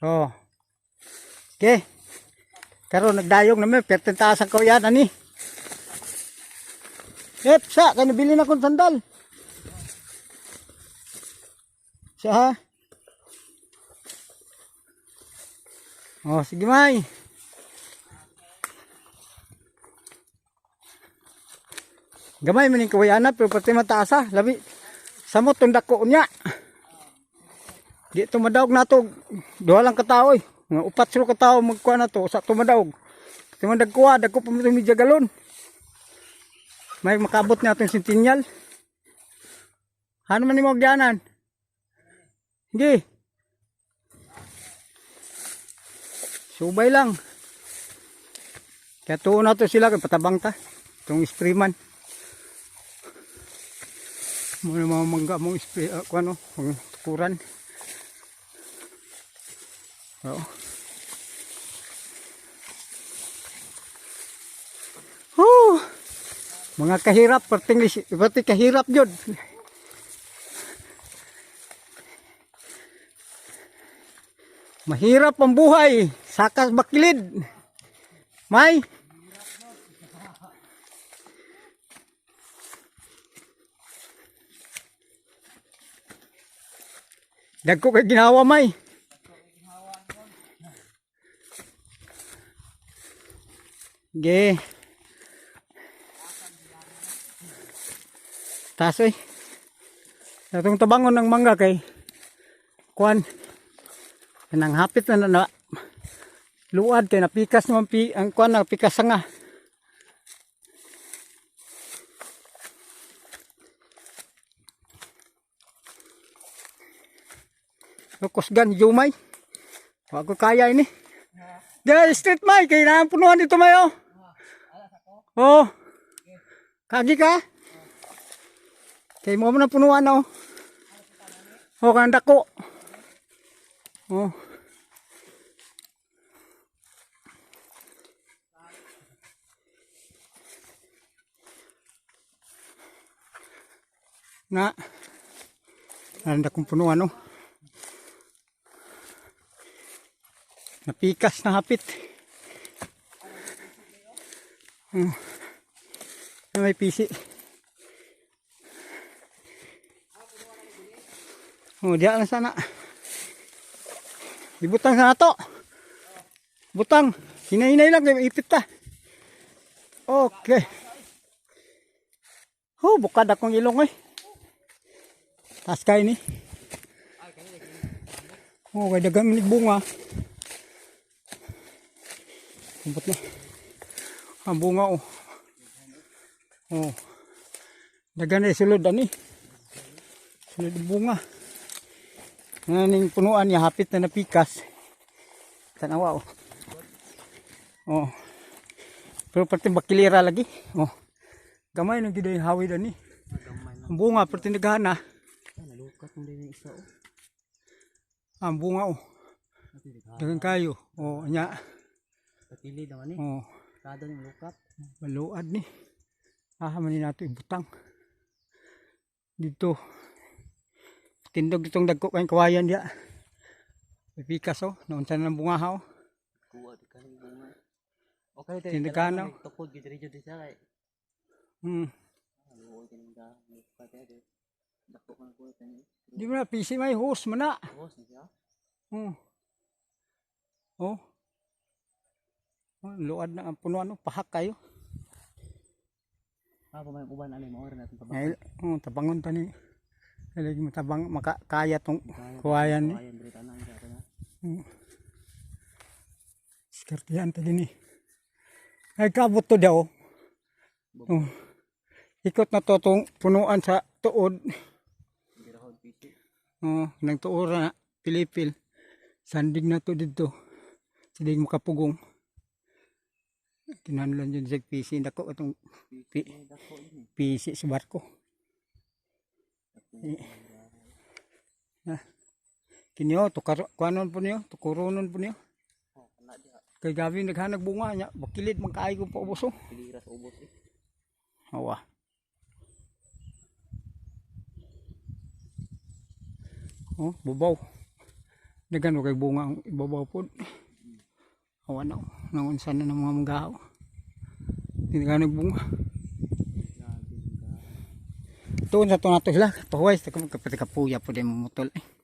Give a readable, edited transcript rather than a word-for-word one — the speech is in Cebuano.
Oh. Okay. Karon nagdayong na mi, perten taas ang kawayan ani. Ep, sa kay nabili na kong sandal. Sa ha? Oh, sige may. Gamay man ning kawayan pero pati mataas ha. Labi samot tong dako niya. Di to madaog nato. Duha lang katao eh. Mga upat sila katao magkuha na to. Sa tumadaog. Pati man dagkuha, dagko pa mo itong medya galon. May makabot na itong sentinel. Ano man ni mo agyanan? Hindi. Subay lang. Kaya tuon na to sila kay patabang ta. Itong sprayman. Muna mga mangga mong spray, kuano, mga tukuran. Oo. Whew! Mga kahirap, perting pati kahirap yun. Mahirap ang buhay, sakas bakilid. May. Dagko kay ginawa may. Ge. Taas eh. Atong tabangon ng mangga kay kuan. Kanang hapit na na, na luad kay napikas naman pi ang kuan na pikas nga. Kusgan jumay. Wa ko kaya ini. Diyan street may kay na punuan dito may oh. Oh. Kagi ka? Kay mo na punuan oh. Oh, kanang dako. Oh. Na. Nanda kong punuan oh. Napikas na hapit. May pisi. Oh, diya lang sana. Ibutang sana to. Butang. Hinay-hinay lang kay ipit ta. Okay. Oh, bukad akong ilong eh. Taas kayo ni. Oh, kay dagang ni bunga. Kumpot na. Ang bunga oh. Oh. Dagan na sulod ani. Sulod ang bunga. Nganing punuan niya hapit na napikas. Tanawa oh. Oh. Pero pati bakilira lagi. Oh. Gamay nang gid yung hawi dani. Ang bunga pati nagana. Nalukat mo din yung isa oh. Ang bunga oh. Dagan kayo. Oh, nya. Patili naman eh. Oh, Kada yung lukat. maluad ni. Ah, man ni nato ibutang. Dito. Tindog itong dagko kayong kawayan diya. May pikas oh, noon sa ng bunga ha oh. Kuha di ka ng bunga. Okay, tayo. Tindakan, no? Tukod gid rin dyan siya kay. Luoy ka ng dahon. Lukat eh. Dako ka ng kuha tayo. Di mo na pisi may hose man na. Boss, siya. Oh. Oh, luad na ang punuan oh, pahak kayo. Ah, pamay uban ani mo or natin tabang. Ngayon, oh, tabangon ta ni. Lagi mo tabang makakaya tong kawayan ni. Kawayan diri tanan ka na. Diskartehan ta din eh. Ay kabot to daw. Oh. Ikot na to tong punuan sa tuod. Girahon pisi. Oh, nang tuod na pilipil. Sandig na to dito. Sandig makapugong. Kinahanglan yun sa PC. Dako itong Pisi dako ini. PC sa barko. Eh. Ah. Kinyo, tukar, kuanon po niyo, tukuronon po niyo. Oh, kana diha. Kay gabi naghanag bunga niya, bakilid man kaayo ko paubos oh. Pilira sa ubos eh. Awa. Oh, bubaw. Daghan kay bunga ang ibabaw pod. Awa na, oh. Nangunsa na ng mga manggahaw. Hindi ka bunga. Grabe yung Tuon sa to nato sila. Pahuway sa kapati kapuya po din mo mutol. Eh.